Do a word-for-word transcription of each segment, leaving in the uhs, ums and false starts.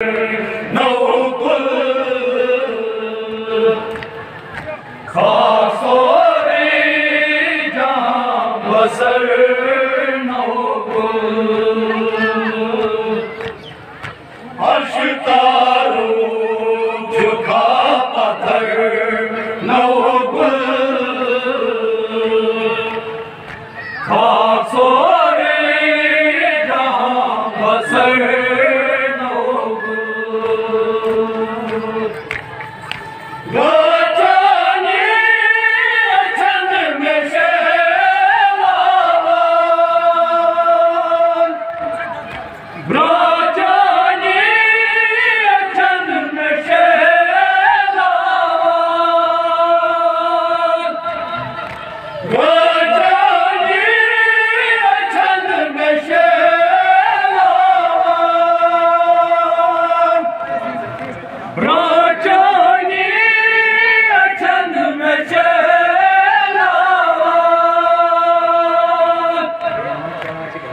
نو گل، خاک سورُے جہاں بسر نو گل۔ عرش تاروں جھکا پتھر نو گل، خاک سورُے جہاں بسر نو گل۔ گاچانی اچھن میں شیلاوان، گاچانی اچھن میں شیلاوان، گاچانی اچھن میں شیلاوان۔ برونٛہہ چٲنی أچھن مےٚ شیلاوان۔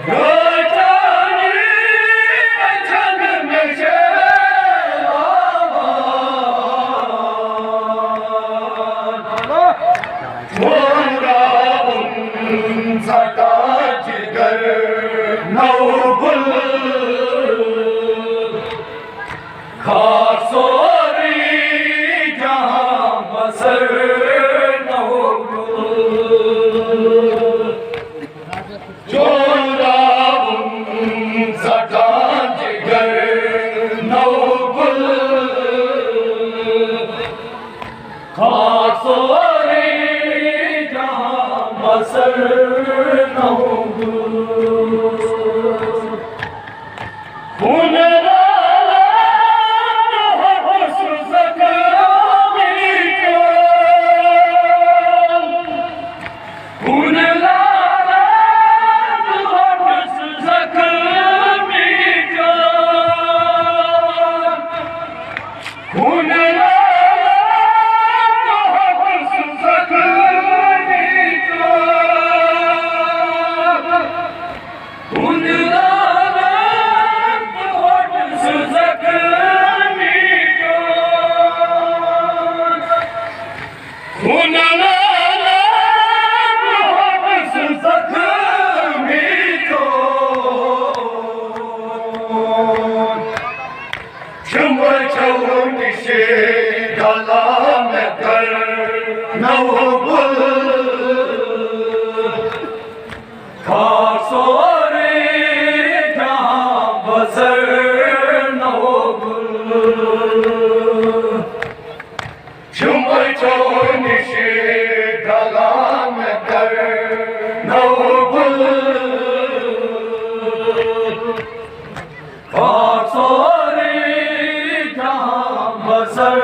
برونٛہہ چٲنی أچھن مےٚ شیلاوان۔ ووٚن راوُن ژٹان جگر نوگُل۔ خاک سورُے جہاں بسر نوگُل۔ چوراوُن ژٹان جگر نوگُل۔ خاک سورُے جہاں بسر نوگُل۔ ہُنر آلا حسن زخمی جان۔ ہُنر آلا حسن زخمی جان۔ ہُنر آلا حسن زخمی جان۔ خاک سورُے جہاں بسر نوگُل۔ شمع چو نشے ڈلان کر نوگُل۔ خاک سورُے جہاں بسر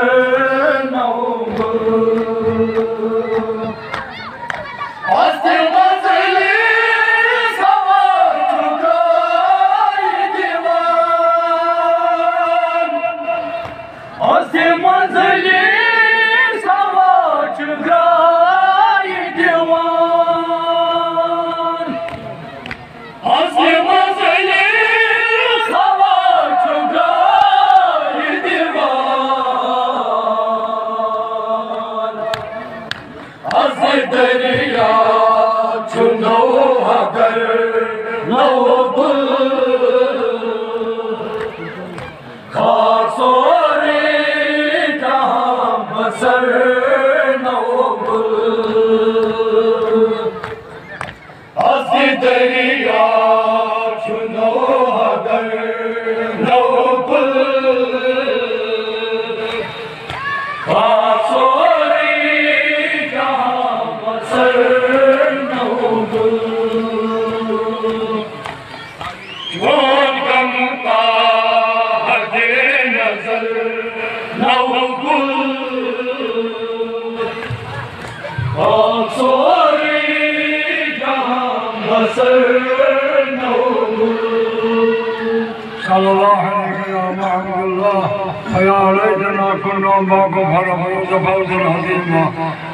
نوگُل۔ از مجلس ہوا چھُ گاے دِوان۔ از مجلس ہوا چھُ گاے دِوان۔ از مجلس ہوا چھُ گاے دِوان۔ از دریا چھُ نوگُل۔ خاک سورُے جہاں بسر نوگُل۔ از دریا چھُ نوگُل۔ خاک سورُے جہاں بسر نوگُل۔ کون غم کا حد نظر نوگُل۔ خاک سورُے جہاں بسر نوگُل۔ صلی اللہ علیہ وسلم۔ الله، فيا ليتنا كنا معكم فنفوز فوزا عظيما.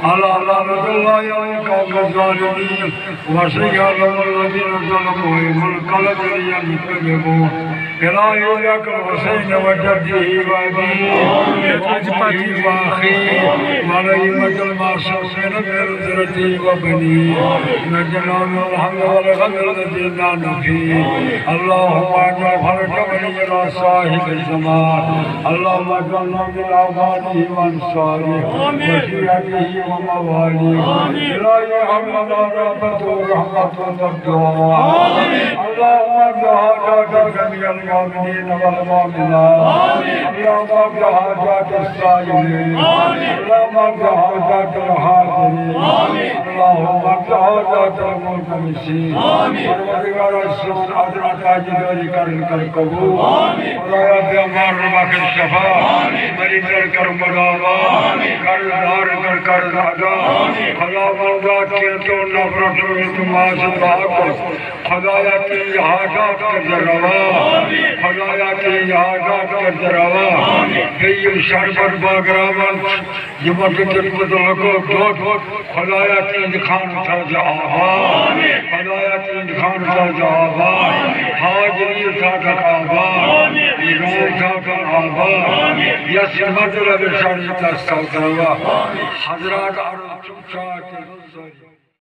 ألا لعنة الله على القوم الظالمين، وسيعلم الذين ظلموا أي منقلب ينقلبون إلى حسين وجده وأبيه وأمه وأخيه والأئمة المعصومين بحضرته وبنيه، نجنا من الهم والغم الذي نحن فيه. اللهم اجعل فرجهم إلى صاحب الزمان. اللهم اجعلنا من أعوانه وأنصاره وشيعته ومواليه. إلهي ارحمنا رحمة ورحمة ترجوها. اللهم اقض حاجات جميع المؤمنين والمؤمنات. اللهم اقض حاجات الصائمين. اللهم اقض حاجات الحاضرين. اللهم اقض حاجات الملتمسين. پروردگار، سون حضرات حاجی داری کرن کر قبول. خدایا، بیمار بخش شفا، مریض کر مداوا، قرض دار کر قرض ادا. خداوندا، کینتو نفرت و التماس دعا کو. خدایا، تہنٛدۍ حاجات کٔرزِ روا. خدایا، تہنٛدۍ حاجات کٔرزِ روا. بیٚیہِ یِم شربت بٲگراوان، یِمن تہِ دیُتمُت لُکو دۄد، خدایا، تہنٛدِ خانہٕ تھٲوزِ آباد. خدایا، تہنٛدِ خانہٕ تھٲوزِ آباد. حاضری تھٲوزِ آباد. روٗم تھٲوزِ آباد. یَس مطلب شریعتس تھٲوزِ روا. حضرات عرض چھُم چاہت